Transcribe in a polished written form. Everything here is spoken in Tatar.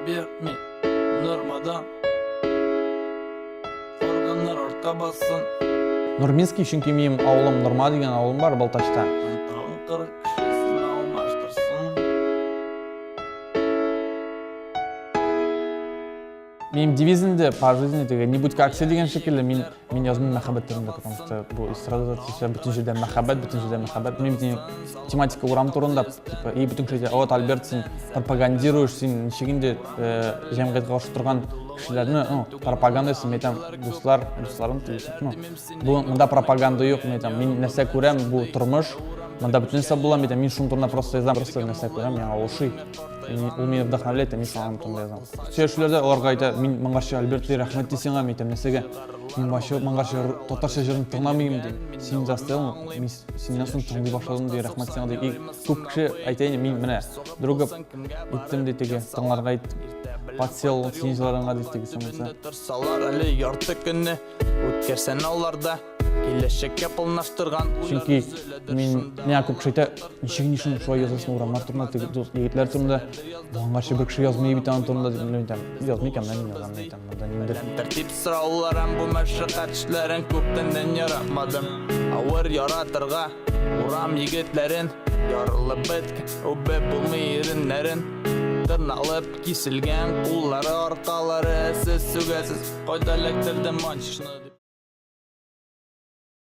Альберт мин Нормадан. Органнар артка бассын. Нурминский, чөнки минем авылым Норма дигән авылым бар Балтачта. Тагын 40 кеше сезне алмаштырсын. Минем девиз инде по жизни теге не будь как все дигән шикелле мин мин язмыйм мәхәббәт турында, потому что бу эстрадада төшә бөтен җирдә мәхәббәт, бөтен җирдә мәхәббәт. Мин бит тематика урам турында, типа, и бөтен кеше әйтә, вот Альберт, син пропагандируешь, син ничек инде җәмгыятькә каршы торган кешеләрне, ну, пропаганда ясыйм, мин әйтәм, дуслар, дусларым, то есть, ну, бу монда пропаганда юк, мин әйтәм, мин нәрсә күрәм, бу тормыш, монда бөтен нәрсә була, мин әйтәм, мин шуның турында просто язам, просто нәрсә күрәм, миңа ул ошый. Ул мине вдохновляет, мин шуның турында язам. Сөйләшүләрдә аларга әйтә, мин моңарчы Альберт ди, рәхмәт ди сиңа, мин әйтәм, нәрсәгә? Мин вообще моңарчы татарча җырын тыңламыйм ди. Син заставил, мин синнән соң тыңлый башладым ди, рәхмәт сиңа ди. И күп кеше әйтә инде, мин менә друга иттем ди теге, тыңларга әйттем. Подсел синең җырларыңа ди теге соңгысы. Торсалар әле ярты көнне үткәрсән аларда. Киләчәккә планлаштырган Чөнки мин миңа күп кеше әйтә, ничек ни шуны шулай язасың урамнар турында, теге дус егетләр турында. Моңарчы бер кеше язмый бит аның турында дип мин әйтәм. Язмый икән, мин язам, мин әйтәм, монда ниндер. Тәртип сорауларым бу мәшәкать эшләрен күптәннән яратмадым. Авыр яратырга урам егетләрен ярылып беткән, үбеп булмый иреннәрен. Тырналып киселгән куллары, аркалары, сез сүгәсез, кайда эләктердем мальчишны дип.